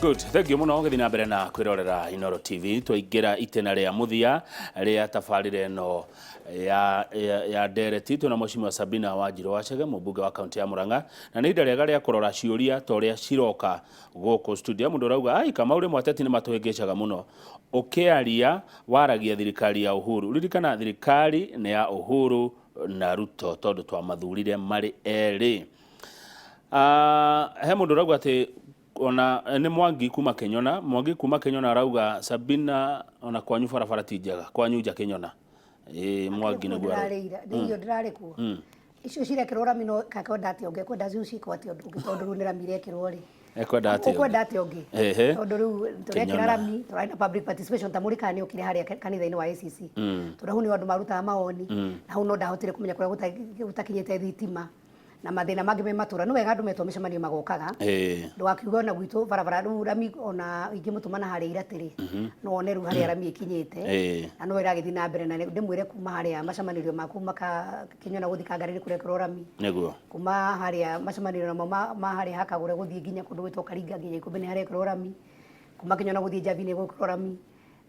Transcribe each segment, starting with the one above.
Good. Thank you mũno gũthiĩ na mbere na kwĩrorera Inooro TV. Twaingĩra itĩna rĩa mũthia rĩa tabarĩra ĩno ya ndereti. Twĩna Mheshimiwa Sabina Wanjirũ Wachege, mũmbunge wa kaunti ya Murang'a, na nĩ ihinda rĩega rĩa kũrora ciũria ta ũrĩa ciroka gũkũ studio. Mũndũ ũrauga ai Kamau rĩmwe ateti nĩ matũhĩngĩcaga mũno, ũkĩaria waragia thirikari ya Uhuru. Ririkana thirikari nĩ ya Uhuru na Ruto tondũ twamathurire marĩ erĩ. He mũndũ ũrauga atĩ ona nĩ Mwangi kuma Kĩnyona. Mwangi kuma Kĩnyona arauga Sabina ona kwanyu barabara ti njega, kwanyu nja Kĩnyona. Ĩĩ Mwangi nĩguo arauga. Ndĩrarĩira nĩ irio ndĩrarĩ kuo icio cirekĩrwo rami no kakwenda atĩa ũngĩ kwenda ciu ciĩkwo atĩa ũndũ ũngĩ tondũ rĩu nĩ rami irekĩrwo rĩ. Ekwenda atĩa? Ũkwenda atĩa ũngĩ? Tondũ rĩu tũrekĩra rami, tũrarĩ na public participation ta mũrĩ kana nĩ ũkire harĩa kanitha-inĩ wa ACC. Tondũ hau nĩho andũ marutaga mawoni, na hau no ndahotire kũmenya kũrĩa gũtakinyĩte thitima na mathĩna mangĩ me matũra. Nĩ wega andũ metwo mĩcemanio magokaga. Ndũgakiuge ona gwitũ barabara rĩu rami ona ingĩmũtũma na harĩa Iratĩ rĩ, no one rĩu harĩa rami ĩkinyĩte na no ĩragĩthiĩ na mbere na ndĩmwĩre kuma harĩa macemanĩrio ma kuma Kĩnyona gũthiĩ Kangarĩ nĩ kũrekĩrwo rami. Kuma harĩa macemanio namo ma harĩa Hakagũre gũthiĩ nginya kũndũ gwĩtwo Karinga nginya Ikũmbĩ nĩ harekĩrwo rami. Kuma Kĩnyona gũthiĩ Njabi nĩ gwĩkĩrwo rami.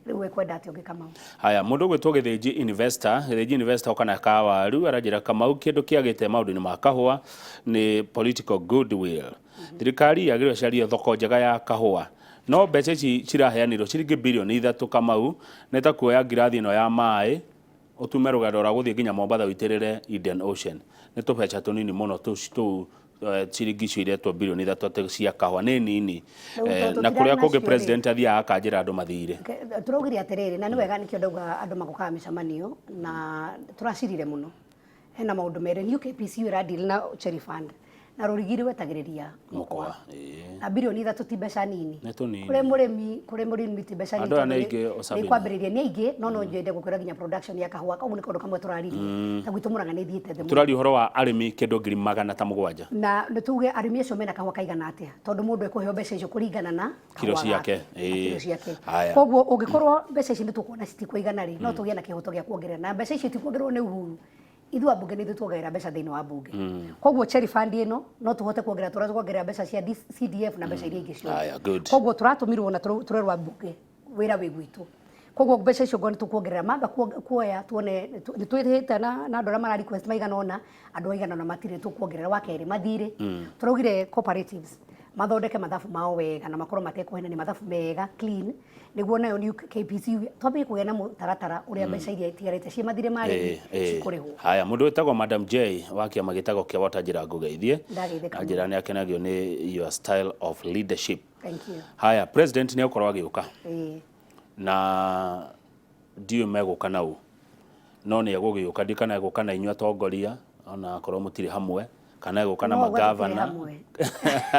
Rĩu ekwenda atĩa ũngĩ Kamau? Haya, mũndũ ũgwĩtwo Gĩthĩnji Investor, Gĩthĩnji Investor oka na kawaru, aranjĩra Kamau kĩndũ kĩagĩte maũndũ-inĩ ma kahũa nĩ political goodwill. Thirikari yagĩrĩirwo ĩcarie thoko njega ya kahũa. No mbeca ici ciraheanirwo ciringi birioni 3 Kamau, nĩ ta kuoya ngirathi ĩno ya maĩ ũtume rũgendo rwa gũthiĩ nginya Mombatha ũitĩrĩre Indian Ocean. Nĩ tũbeca tũnini mũno tũu ciringi icio iretwo birioni 3 atĩ cia kahũa nĩ nini. Rĩu tondũ Na tũtirarĩ kũrĩa kũngĩ nacio rĩ. President athiaga akanjĩra andũ mathire. Tũraugire atĩrĩrĩ, na nĩ wega nĩkĩo ndauga andũ magokaga mĩcemanio, na tũracirire mũno. Hena maũndũ merĩ, new KPCU ĩra deal na Cherry Fund, na rũrigi rwetagĩrĩria mũkwa. Mũkwa, ĩĩ. Na birioni 3 ti mbeca nini. Nĩ tũnini. Kũrĩ mũrĩmi, kũrĩ mũrĩmi ti mbeca nini. Andũ aya tondũ nĩ aingĩ, nĩ kwambĩrĩria nĩ aingĩ, no no nyende gũkwĩra nginya production ya kahũa, koguo nĩ kaũndũ kamwe tũraririe. Ta gwitũ Murang'a nĩ ĩthiĩte thĩ mũno. Tũraria ũhoro wa arĩmi kĩndũ 700,000. Na nĩ tuge arĩmi acio mena kahũa kaigana atĩa, tondũ mũndũ ekũheo mbeca icio kũringana na Kiro kahũa ciake, gake, na kiro ciake. Haya. Koguo ũngĩkorwo mbeca ici nĩ tũkuona citikũigana rĩ, no tũgĩe na kĩhoto gĩa kuongerera. Na mbeca icio itikuongererwo nĩ Uhuru. Ithuĩ ambunge nĩ ithuĩ tuongagĩrĩra mbeca thĩinĩ wa bunge. Koguo Cherry Fund ĩno no tũhote kuongerera tũrĩa tuongerera mbeca cia CDF na mbeca iria ingĩ ciothe. Haya, good. Koguo tũratũmirwo na tũrerwo ambunge wĩra wĩ gwitũ. Koguo mbeca icio ngona tũkuongerera mamba kuoya tuone nĩ twĩrĩte na andũ arĩa mara request maigana ũna, andũ aigana ũna matirĩ, tũkuongerera. Wa kerĩ mathirĩ, tũraugire cooperatives mathondeke mathabu mao wega na makorwo matekũhenania, mathabu mega clean, nĩguo nayo new KPC twambie kũgĩa na mũtaratara ũrĩa mbeca iria itigarĩte ciĩ mathirĩ ma arĩmi cikũrĩhwo. Haya, mũndũ wĩtagwo Madam J wa kĩama gĩtagwo kĩa Wota njĩra ngũgeithie. Ndageithĩka Na njĩra nĩ akenagio nĩ your style of leadership. Thank you. Haya, president nĩ egũkorwo agĩũka. Na ndiũĩ megũka na ũ, no nĩ egũgĩũka, ndiũĩ kana egũka na inyuĩ atongoria ona akorwo mũtirĩ hamwe, kana egũka na No, gwe tũtirĩ magavana. hamwe.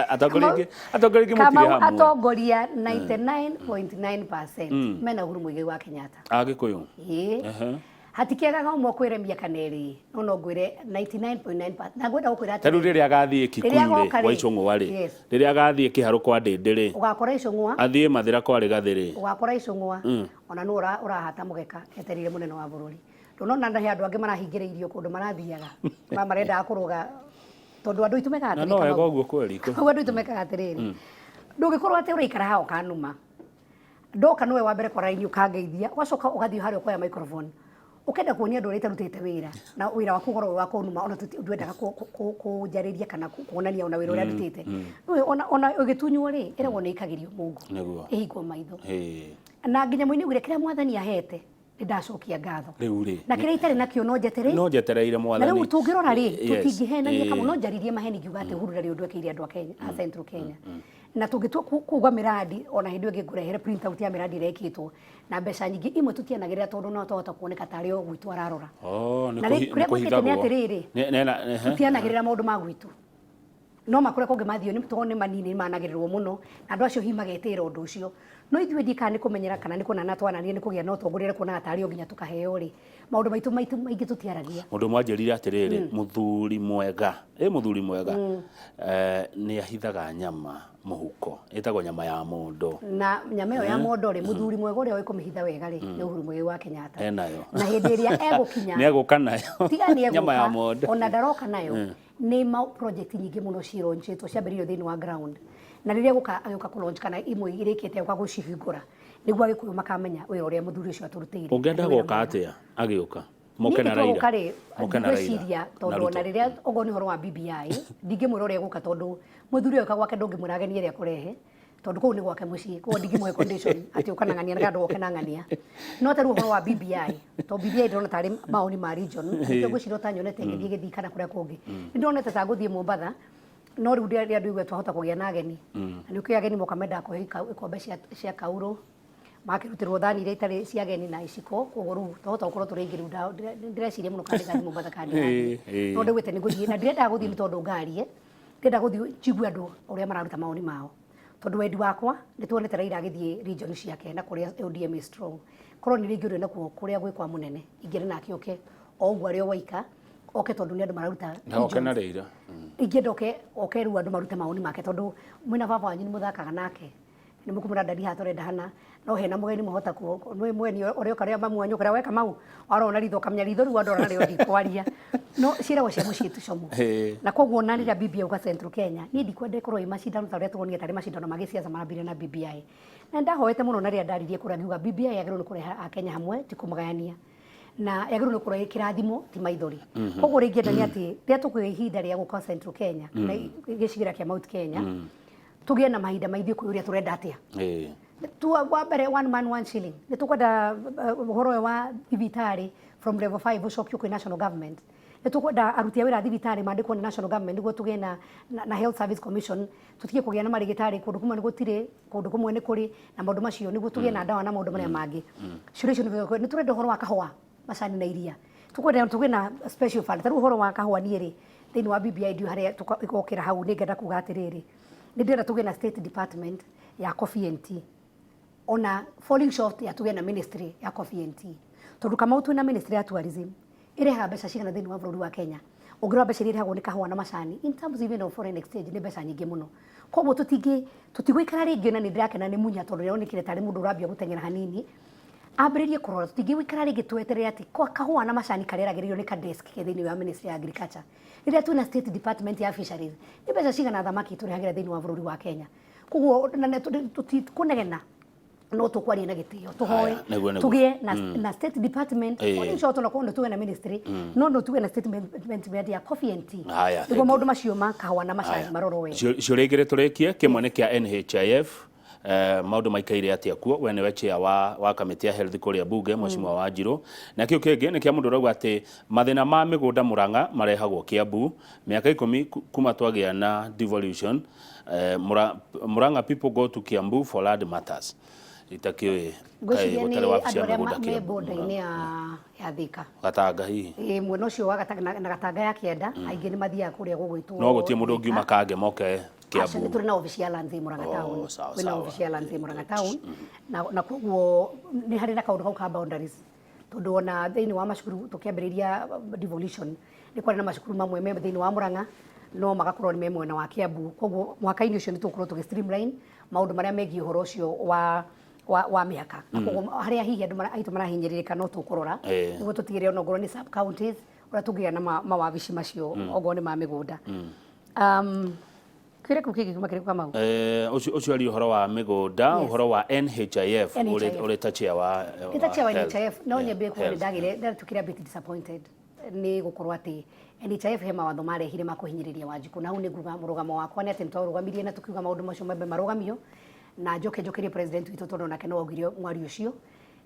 Atongoria aingĩ, atongoria aingĩ mũtirĩ Kamau hamwe. atongoria 99.9% mena Uhuru Muigai wa Kenyatta. Agĩkũyũ. Ĩĩ. Hatikĩagaga ũmwe kwĩremia kana ĩrĩ, no no ngwĩre 99.9%. Na ngwenda gũkwĩra Ta rĩu atĩrĩrĩ. rĩrĩa agathiĩ Rĩrĩa Kikuyu rĩ, agoka gwa rĩ, Icũng'wa rĩ, rĩrĩa agathiĩ Kĩharũ kwa Ndĩndĩ rĩ, Ũgakora Icũng'wa. athiĩ Mathĩra kwa Rĩgathĩ rĩ. Ũgakora Icũng'wa, ona nũ ũrahata mũgeka etereire mũnene wa bũrũri. Ndũnona he andũ angĩ marahingĩrĩirio kũndũ marathiaga, marendaga kũrũga tondũ andũ aitũ mekaga Na atĩrĩrĩ, no wega Kamau. ũguo kweri. Kamau andũ aitũ mekaga atĩrĩrĩ, ndũngĩkorwo atĩ ũraikara haha ũkanuma, ndoka nĩwe wa mbere kwa raini ũkangeithia, ũgacoka ũgathiĩ harĩa ũkoya microphone, ũkenda kuonia andũ ũrĩa itarutĩte wĩra, na wĩra waku ũkoragwo wĩ wa kũnuma, ona ndwendaga kũnjarĩria kana kuonania ona wĩra ũrĩa ndutĩte. Rĩu ona ũgĩtunywo rĩ, ĩragwo nĩ ĩikagĩrio mũngo, ĩhingwo maitho. Na nginya mũini augire kĩrĩa mwathani ahete, nĩ ndacokia ngatho. Rĩu rĩ, Na kĩrĩa itarĩ nakĩo no njeterei. No njetereire mwathani. Na rĩu tũngĩrora rĩ, tũtingĩhenania kamwe, no njaririe maheni ngiuga atĩ Uhuru ndarĩ ũndũ ekĩire andũ a Kenya, a Central Kenya. Na tũngĩtua kuga mĩrandi, ona hĩndĩ ĩyo ĩngĩ ngũrehere print out ya mĩrandi ĩrĩa ĩkĩtwo, na mbeca nyingĩ imwe tũtianagĩrĩra tondũ no twahota kuoneka tarĩ o gwitũ ararora. Oh, nĩ Na rĩ, kũrĩa gwĩkĩte nĩ kũhithagwo. atĩrĩrĩ, tũtianagĩrĩra maũndũ ma gwitũ. No makũrĩa kũngĩ mathiĩ nĩ tondũ nĩ manini nĩ managĩrĩrwo mũno, na andũ acio hihi magetĩĩra ũndũ ũcio. No ithuĩ ndiũĩ kana nĩ kũmenyera kana nĩ kuonana twanania nĩ kũgĩa na ũtongoria ũrĩa kuonaga tarĩ o nginya tũkaheo rĩ, maũndũ maitũ maitũ maingĩ tũtiaragia. Mũndũ ũmwe anjĩrire atĩrĩrĩ, mũthuri mwega, ĩ mũthuri mwega, nĩ ahithaga nyama mũhuko, ĩtagwo nyama ya mondo. Na nyama ĩyo ya mondo rĩ, mũthuri mwega ũrĩa ũĩ kũmĩhitha wega rĩ, nĩ Uhuru Muigai wa Kenyatta. Enayo. Na hĩndĩ ĩrĩa egũkinya, Nĩ egũka nayo. Tiga nĩ Nyama ya egũka, mondo. ona ndaroka nayo, nĩ ma project nyingĩ mũno cironjĩtwo ciambĩrĩirio thĩinĩ wa ground. Na rĩrĩa gũka agĩũka kũ launch kana imwe irĩkĩte agĩũka gũcihingũra, nĩguo Agĩkũyũ makamenya wĩra ũrĩa mũthuri ũcio atũrutĩire. Ũngĩenda Na nĩ wĩra goka mwega. atĩa agĩũka? Moke na Niĩ Raila. gũka rĩ, Moke na Raila. ngwĩciria Na tondũ Ruto. ona rĩrĩa okorwo nĩ ũhoro wa BBI, ndingĩmwĩra ũrĩa egũka, tondũ mũthuri ũyũ gwake ndũngĩmwĩra ageni ĩrĩa akũrehe, tondũ kũu nĩ gwake mũciĩ. Koguo ndingĩmũhe condition atĩ ũka na ng'ania na kana ndũgoke na ng'ania. No ta rĩu ũhoro wa BBI, tondũ BBI ndĩrona tarĩ maoni ma region, nĩkĩo ngwĩciria ũtanyonete ngĩthiĩ gĩthii kana kũrĩa kũngĩ. Nĩ ndonete ta ngũthiĩ Mombatha, no rĩu rĩrĩa ndĩigua twahota kũgĩa na ageni, na nĩ ũkĩũĩ ageni moka mendaga kũheo ikombe cia kaurũ, makĩrutĩrwo thani iria itarĩ cia ageni na iciko. Koguo rĩu twahota gũkorwo tũrĩ aingĩ. Rĩu ndĩreciria mũno kana ndĩgathiĩ Mombatha kana ndĩgathiĩ. No ndaugĩte nĩ ngũthiĩ, na ndirendaga gũthiĩ nĩ tondũ ngarie, ndĩrenda gũthiĩ njigue andũ ũrĩa mararuta maoni mao, tondũ wendi wakwa nĩ tuonete Raila agĩthiĩ region ciake na kũrĩa ODM is strong. Korwo nĩ rĩngĩ ũrĩa nakuo kũrĩa gwĩ kwa mũnene, ingĩenda nake oke o ũguo arĩ o waika oke, tondũ nĩ andũ mararuta Na oke na regions. Raila. Ingĩenda oke rĩu andũ marute maoni make, tondũ mwĩna baba wanyu nĩ mũthakaga nake, nĩ mũkũmwĩra ndadi haha tũrenda hana, no hena mũgeni mũhota nĩ mũgeni ũrĩa ũka rĩa mamu wanyu kũrĩa weka mau warona ritho ũkamenya ritho rĩu andũ narĩo ndikwaria, no ciĩragwo cia mũciĩ tucomo. Na koguo ona rĩrĩa BBI ũka Central Kenya, niĩ ndikwenda ĩkorwo ĩ macindano ta ũrĩa tuonire tarĩ macindano ma gĩciaca marambire na BBI. Na ndahoete mũno, na rĩrĩa ndaririe kũrĩa ngiuga BBI yagĩrĩirwo nĩ kũrehe Akenya hamwe, ti kũmagayania, na yagĩrĩirwo nĩ gũkorwo ĩ kĩrathimo, ti maithori. Koguo ũrĩa ingĩenda nĩ atĩ rĩrĩa tũkũgĩa ihinda rĩa gũka Central Kenya na gĩcigĩrĩra kĩa Mount Kenya, tũgĩe na mahinda ma ithuĩ kwĩyũria tũrenda atĩa. Tu wa mbere, one man one shilling, nĩ tũkwenda ũhoro ũyũ wa thibitarĩ from level 5 ũcokio kwĩ national government? Nĩ tũkwenda aruti a wĩra a thibitarĩ mandĩkwo nĩ national government nĩguo tũgĩe na Health Service Commission, tũtige kũgĩa na marĩgĩtarĩ kũndũ kũmwe nĩ gũtirĩ, kũndũ kũmwe nĩ kũrĩ na maũndũ macio, nĩguo tũgĩe na ndawa na maũndũ marĩa mangĩ? Ciũria icio nĩ tũrenda. Ũhoro wa kahũa, macani na iria, tũkwenda tũgĩe na special fund? Ta rĩu ũhoro wa kahũa, niĩ rĩ, thĩinĩ wa BBI ndiũ harĩa ĩgokĩra hau. Nĩ ngenda kuga atĩrĩrĩ, nĩ ndĩrenda tũgĩe na state department ya coffee and tea, ona falling short ya tũgĩe na ministry ya coffee and tea, tondũ Kamau twĩna ministry ya tourism ĩrehaga mbeca cigana thĩinĩ wa bũrũri wa Kenya? Ũngĩrora mbeca iria irehagwo nĩ kahũa na macani in terms even of foreign exchange, nĩ mbeca nyingĩ mũno. Koguo tũtigũikara rĩngĩ, na nĩ ndĩrakena nĩ Munya tondũ nĩaronekire tarĩ mũndũ ũrambia gũteng'era hanini ambĩrĩrie kũrora. Tũtingĩgũikara rĩngĩ tweterere atĩ kwa kahũa na macani karĩa ragĩrĩirwo nĩ ka desk ke thĩinĩ wa ministry ya agriculture rĩrĩa twĩna state department ya fisheries. Nĩ mbeca cigana thamaki tũrehagĩra thĩinĩ wa bũrũri wa Kenya? Koguo na tũtikũnegena, no tũkwaria na gĩtĩo tũhoe Haya, nĩguo. tũgĩe na state department. Falling short onakorwo nĩ tũgĩe na ministry, no tũgĩe na state department ya coffee and tea Haya, nĩguo thank you. Maũndũ macio ma kahũa na macani marorwo wega. Ciũria igĩrĩ tũrĩkie. Kĩmwe nĩ kĩa NHIF, maũndũ maikaire atĩa kuo? We nĩwe chair wa kamĩtĩ ya health kũrĩa bunge, Mheshimiwa Wanjirũ. Na kĩu kĩngĩ nĩ kĩa mũndũ ũrauga atĩ mathĩna ma mĩgũnda Murang'a marehagwo Kiambu. Mĩaka 10 kuma twagĩa na devolution, Murang'a people go to Kiambu for land matters. Itakĩũĩ Ngwĩciria nĩ gũtarĩ wabici andũ ya arĩa mĩgũnda me Kiambu. border-inĩ ya Thika. Gatanga hihi. Ĩ, mwena ũcio wa Gatanga na Gatanga ya kĩanda, aingĩ nĩ mathiaga kũrĩa gũgwĩtwo No gũtirĩ mũndũ Thika. ũngiuma Kange moke Aca, nĩ Kiambu? tũrĩ na obici ya lands Murang'a town. Sawa, Kwĩna sawa. obici ya lands Murang'a town, na koguo nĩ harĩ na kaũndũ kau ka boundaries, tondũ ona thĩinĩ wa macukuru tũkĩambĩrĩria devolution nĩ kwarĩ na macukuru mamwe me thĩinĩ wa Murang'a no magakorwo nĩ me mwena wa Kiambu. Koguo mwaka-inĩ ũcio nĩ tũgũkorwo tũgĩ streamline maũndũ marĩa megiĩ ũhoro ũcio wa mĩhaka, na koguo harĩa hihi andũ aitũ marahinyĩrĩrĩka no tũkũrora nĩguo tũtigĩrĩre ona ongorwo nĩ sub counties ũrĩa tũngĩgĩa na mawabici macio ongorwo nĩ ma mĩgũnda. Kĩrĩa kĩu kĩngĩ kiuma kĩrĩkũ, Kamau? Ũcio ari ũhoro wa mĩgũnda, ũhoro wa NHIF, NHIF. Ũrĩ ta chair wa Ndĩ chair wa health. NHIF, no nyambie kuga nĩ health. ndagire ndatuĩkire a bit disappointed nĩ gũkorwo atĩ NHIF he mawatho marehire ma kũhinyĩrĩria Wanjikũ, na hau nĩ nguga mũrũgamo wakwa nĩ atĩ nĩ twarũgamirie na tũkiuga maũndũ macio mambe marũgamio, na njoke njokerie president witũ, tondũ nake no augire mwario ũcio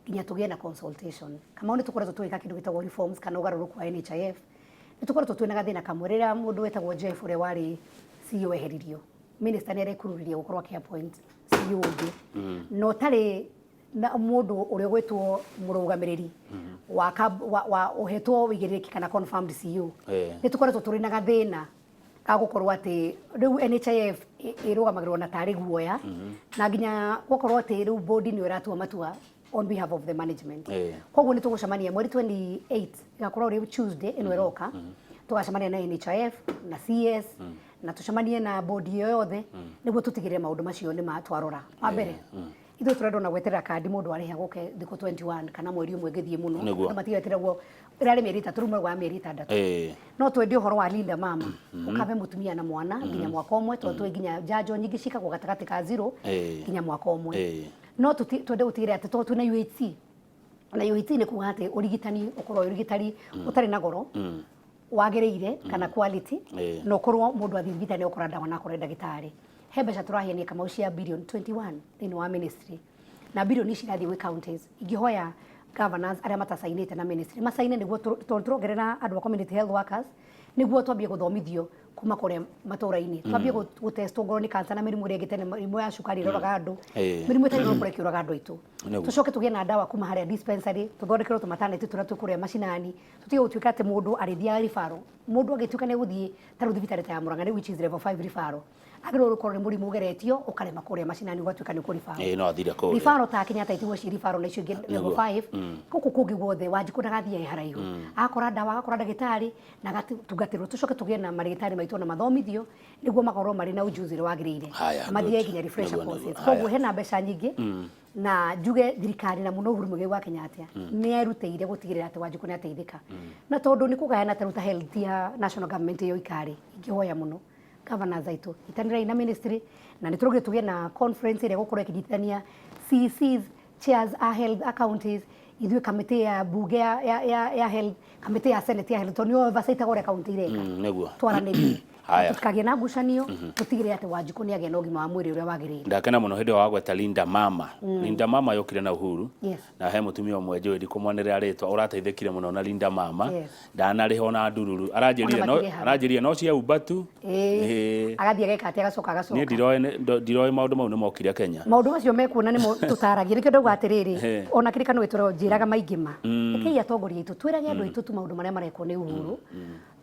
nginya tũgĩe na consultation. Kamau, nĩ tũkoretwo tũgĩka kĩndũ gĩtagwo reforms kana ũgarũrũku wa NHIF. Nĩ tũkoretwo twĩna gathĩna kamwe rĩrĩa mũndũ wetagwo Jeff ũrĩa warĩ CEO eheririo, minister nĩ arekururirie gũkorwo akĩ appoint CEO ũngĩ na ũtarĩ na mũndũ ũrĩa ũgwĩtwo mũrũgamĩrĩri wa ũhetwo ũigĩrĩrĩki kana confirmed CEO. Nĩ tũkoretwo tũrĩ na gathĩna ga gũkorwo atĩ rĩu NHIF ĩrũgamagĩrĩrwo na tarĩ guoya, na nginya gũkorwo atĩ rĩu board nĩyo ĩratua matua on behalf of the management. Koguo nĩ tũgũcemania mweri 28, ĩgakorwo rĩu Tuesday ĩno ĩroka, tũgacemania na NHIF na CS na tũcemanie na board ĩyo yothe nĩguo tũtigĩrĩre maũndũ macio nĩ matwarora. Wa mbere, Ithuĩ tũrenda ona gweterera kandi mũndũ arĩha gũke thikũ 21 kana mweri ũmwe ĩngĩthiĩ mũno. Nĩguo. Andũ matigeterera ũguo, ĩrarĩ mĩeri 3, rĩu marauga mĩeri 6. No twende ũhoro wa Linda Mama, ũkabe mũtumia na mwana nginya mwaka ũmwe, tondũ twĩ nginya njanjo nyingĩ ciĩkagwo gatagatĩ ka 0 nginya mwaka ũmwe. No twende gũtigĩrĩra atĩ tondũ twĩna UHC, na UHC nĩ kuga atĩ ũrigitani ũkorwo wĩ ũrigitani ũtarĩ na goro, wagĩrĩire kana quality, na ũkorwo mũndũ athiĩ thibitarĩ ũkora ndawa na akore ndagĩtarĩ. He mbeca tũraheania Kamau cia billion 21 thĩinĩ wa ministry, na billion ici irathiĩ gwĩ counties. Ingĩhoya governors arĩa matacainĩte na ministry macaine, nĩguo tondũ tũrongerera andũ a community health workers, nĩguo twambie gũthomithio kuma kũrĩa matũra-inĩ, twambie gũtestwo ngorwo nĩ cancer na mĩrimũ ĩrĩa ĩngĩ tene, mĩrimũ ya cukari ĩroraga andũ, mĩrimũ ĩtarĩ ĩrokorwo ĩkĩũraga andũ aitũ. Tũcoke tũgĩe na ndawa kuma harĩa dispensary, tũthondekerwo tũmataneti tũrĩa twĩ kũrĩa macinani, tũtige gũtuĩka atĩ mũndũ arĩthiaga referral. Mũndũ agĩtuĩka nĩ gũthiĩ ta rĩu thibitarĩ ta ya Murang'a, which is level 5 referral, agĩrĩirwo gũkorwo nĩ mũrimũ ũgeretio ũkarema kũrĩa macinani, ũgatuĩka nĩ ũkũribarwo. Ĩĩ, no athire kũrĩa. Referral ta Kenyatta itigwo ci referral na icio ingĩ level 5. Gũkũ kũngĩ guothe Wanjikũ ndagathiĩ haraihu, agakora ndawa, agakora ndagĩtarĩ na agatungatĩrwo. Tũcoke tũgĩe na marĩgĩtarĩ maitũ na mathomithio nĩguo makorwo marĩ na ujuzi ũrĩa wagĩrĩire, mathiĩ nginya refresher courses. Koguo hena mbeca nyingĩ, na njuge thirikari na mũno Uhuru Muigai wa Kenyatta nĩ erutĩire gũtigĩrĩra atĩ Wanjikũ nĩ ateithĩka. Na tondũ nĩ kũgayana ta rĩu ta health ya national government ĩyo ikarĩ, ingĩhoya mũno governors aitũ, itanĩrai na ministry, na nĩ tũrugire tũgĩe na conference ĩrĩa ĩgũkorwo ĩkĩnyitithania CECs, chairs a health a counties, ithuĩ kamĩtĩ ya bunge ya health, kamĩtĩ ya senate ya health, tondũ nĩo oversight ũrĩa county ireka. Twaranĩrie, tũtikagĩe na ngucanio, tũtigĩrĩre atĩ Wanjikũ nĩ agĩa na ũgima wa mwĩrĩ ũrĩa wagĩrĩire. Ndakena mũno hĩndĩ ĩyo wagweta Linda Mama. Linda Mama yokire na Uhuru. Na he mũtumia ũmwe njũĩ, ndikũmwanĩrĩra rĩtwa, ũrateithĩkire mũno na Linda Mama. Ndanarĩha ona ndururu. Aranjĩrire Ona no matirĩhaga. Aranjĩrire no cia umbatu. Agathiĩ ageka atĩ agacoka agacoka. Niĩ ndiroĩ maũndũ mau nĩ mokire Kenya. Maũndũ macio mekuona nĩmo tũtaragia, nĩkĩo ndauga atĩrĩrĩ, ona kĩrĩkanĩro gĩtũreo njĩraga maingĩ ma rekei atongoria aitũ twĩrage andũ aitũ tu maũndũ marĩa marekwo nĩ Uhuru,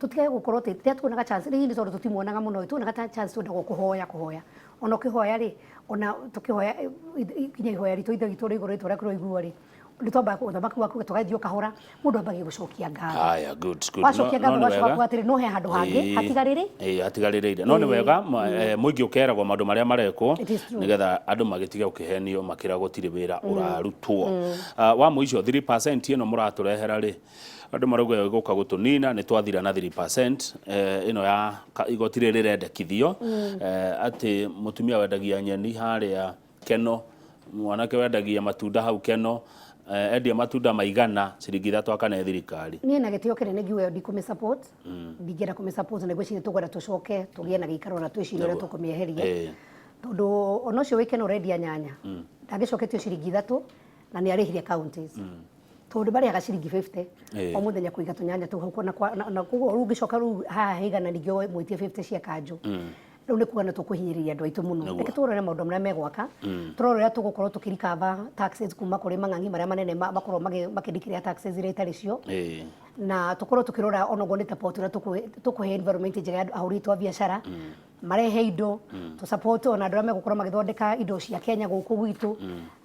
tũtigage gũkorwo atĩ rĩrĩa tuonaga chance, rĩu nĩ tondũ tũtimuonaga mũno, tuonaga ta chance twendagwo kũhoya kũhoya, ona ũkĩhoya rĩ, ona tũkĩhoya nginya ihoya ritũ, Ithe witũ ũrĩ igũrũ, rĩtwa rĩaku rĩroiguo rĩ, nĩ twambaga ũthamaki waku, tũgathiĩ o kahora, mũndũ ambagia gũcokia ngatho. Haya, good, good. Wacokia No ngatho nĩ ũgacoka wega. kuga atĩrĩ, no he handũ hangĩ hatigarĩrĩ. Ĩĩ, hatigarĩrĩire. No nĩ wega mũingĩ ũkeragwo maũndũ marĩa marekwo, It is true. nĩgetha andũ magĩtige gũkĩhenio makĩra gũtirĩ wĩra ũrarutwo. Wa mũico, 3% ĩno mũratũrehera rĩ, andũ marauga ĩgũka gũtũnina, nĩ twathira na 3% ĩno ya igoti rĩrĩ rĩrendekithio, atĩ mũtumia wendagia nyeni harĩa Keno, mwanake wendagia matunda hau Keno, endia matunda maigana ciringi 3 akane thirikari. Niĩ na gĩtĩo kĩnene ngiuga ĩyo ndikũmĩ support, ndingĩenda kũmĩ support, na ngwĩciria tũkwenda tũcoke tũgĩe na gĩikaro na twĩcirie ũrĩa tũkũmĩeheria, tondũ ona ũcio wĩ Keno ũrendia nyanya ndangĩcoketio ciringi 3 na nĩ arĩhire counties, tondũ marĩhaga ciringi 50 o mũthenya kũiga tũnyanya tũu hau, na koguo rĩu ũngĩcoka rĩu haha haigana ningĩ mwĩtie 50 cia kanjũ, rĩu nĩ kuga nĩ tũkũhinyĩrĩria andũ aitũ mũno. Reke tũrore maũndũ marĩa megwaka, tũrore ũrĩa tũgũkorwo tũkĩrikaba taxes kuma kũrĩ mang'ang'i marĩa manene makorwo makĩndikĩrĩa taxes iria itarĩ cio, na tũkorwo tũkĩrora onoguo nĩ ta port ũrĩa tũkũhe environment njega ya ahũri aitũ a biacara marehe indo, tũ support ona andũ arĩa megũkorwo magĩthondeka indo cia Kenya gũkũ gwitũ,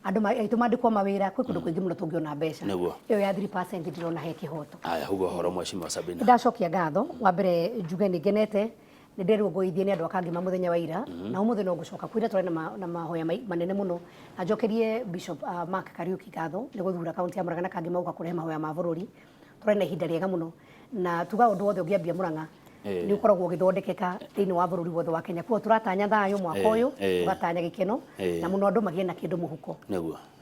andũ aitũ mandĩkwo mawĩra. Kwĩ kũndũ kũingĩ mũno tũngĩona mbeca. Ĩyo ya 3% ndĩrona he kĩhoto. Haya, uga ũhoro, Mheshimiwa Sabina. Ndacokia ngatho. Wa mbere njuge nĩ ngenete, nĩ nderirwo ngũithie nĩ andũ a Kangema mũthenya wa ira, na ũmũthĩ no ngũcoka kwĩra tũrĩ na mahoya manene mũno, na njokerie Bishop Mark Kariuki ngatho nĩ gũthura kaunti ya Murang'a na Kangema gũka kũrehe mahoya ma bũrũri. Tũrĩ na ihinda rĩega mũno, na tuga ũndũ wothe ũngĩambia Murang'a nĩ ũkoragwo ũgĩthondekeka thĩinĩ wa bũrũri wothe wa Kenya. Koguo tũratanya thayũ mwaka ũyũ, tũgatanya gĩkeno, na mũno andũ magĩe na kĩndũ mũhuko.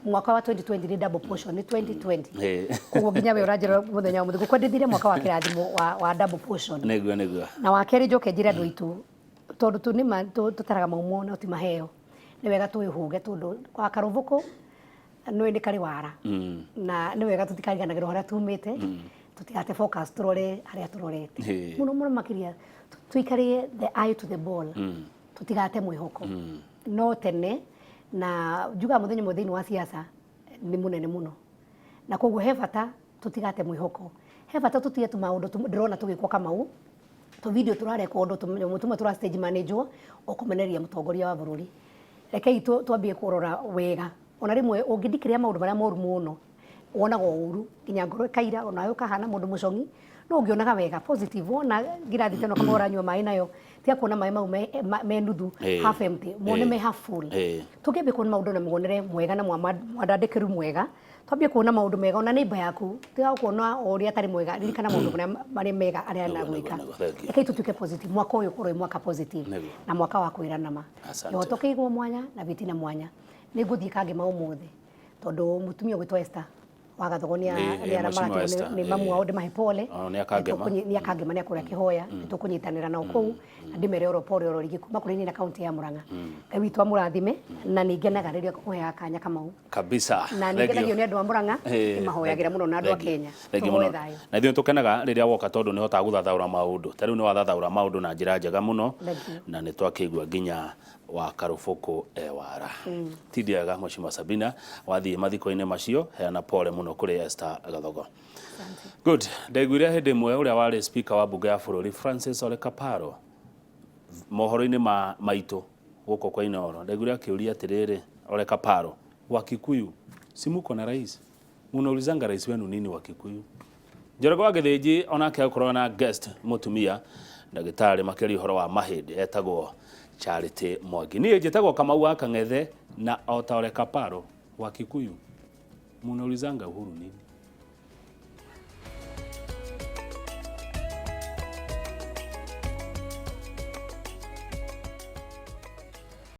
Mwaka wa 2020 nĩ double portion, nĩ 2020. Koguo nginya we ũranjĩra mũthenya wa mũthĩ ngũkwendithire mwaka wa kĩrathimo wa double portion. Nĩguo nĩguo. Na wa kerĩ njoke njĩre andũ aitũ, tondũ tu nĩma tũtaraga maumo no ti maheo, nĩ wega twĩhũge, tondũ wa karũbũkũ nĩ karĩ wara, na nĩ wega tũtikariganagĩrwo harĩa tumĩte, tũtigate focus, tũrore harĩa tũrorete mũno mũno makĩria, tũikarie the eye to the ball, tũtigate mwĩhoko. No tene na njugaga mũthenya ũmwe thĩinĩ wa siasa nĩ mũnene mũno, na koguo he bata tũtigate mwĩhoko, he bata tũtige tũmaũndũ ndĩrona tũgĩkwo Kamau, tũ video tũrarekondwo, tũnyamũ tũmwe tũra stage manage ũkũmenereria mũtongoria wa bũrũri. Rekei twambie kũrora wega. Ona rĩmwe ũngĩndikĩria maũndũ marĩa moru mũno, wonaga ũru nginya ngoro ĩkaira, onawe ũkahana mũndũ mũcong'i. No ũngĩonaga wega positive, wona ngirathi teno kama ũranyua maĩ nayo, tiga kuona maĩ mau me nuthu, half empty, mone me half full. Tũngĩambia kuona maũndũ na muonere mwega na mwandandĩkĩru mwega, twambie kuona maũndũ mega, ona neighbor yaku tiga kuona o ũrĩa atarĩ mwega, ririkana maũndũ marĩa marĩ mega arĩa anagwĩka. Thank you. Rekei tũtuĩke positive, mwaka ũyũ ũkorwo wĩ mwaka positive na mwaka wa kwĩrana ma. Asante. Kĩhoto kĩigwo mwanya na bitina mwanya. Nĩ ngũthiĩ Kangema ũmũthĩ tondũ mũtumia ũgwĩtwo Esther wa Gathogo nĩ Mheshimiwa aramaratirwo Esther, nĩ mamu wao, ndĩmahe pole. Oh, nĩ akangema. Nĩ akangema, nĩ akũrĩa kĩhoya, nĩ tũkũnyitanĩra nao kũu na ndĩmere oro pole oro rĩngĩ kuma kũrĩ niĩ na kaunti ya Murang'a. Ngai witũ amũrathime na nĩ ngenaga rĩrĩa kũheaga kanya kamau Kabisa. na nĩ Thank you. ngenagio nĩ andũ a Murang'a, nĩ mahoyagĩra mũno na andũ a Kenya. Thank you Tũhoe mũno. thayũ. Na ithuĩ tũkenaga rĩrĩa woka tondũ nĩ hotaga gũthathaũra maũndũ. Ta rĩu nĩ wathathaũra maũndũ na njĩra njega mũno. Thank you. Na nĩ twakĩigua nginya wa karũbũkũ ewara. Ti ndiaga Mheshimiwa Sabina wathiĩ mathiko-inĩ macio, heana pole mũno kũrĩ Esther Gathogo. Good. Ndaiguire hĩndĩ ĩmwe ũrĩa warĩ speaker wa mbunge ya bũrũri Francis Ole Kaparo mohoro-inĩ ma maitũ gũkũ kwa Inooro, ndaiguire akĩũria atĩrĩrĩ, Ole Kaparo, wa Kikuyu si muko na rais, munaulizanga rais wenu nini wa Kikuyu? Njoroge wa Gĩthĩnji onake akorwo na guest mũtumia ndagĩtarĩ makĩria ũhoro wa mahĩndĩ etagwo Charity Mwangi. Niĩ njĩtagwo Kamau wa Kang'ethe, na o ta Ole Kaparo, wa Kikuyu munaulizanga Uhuru nini?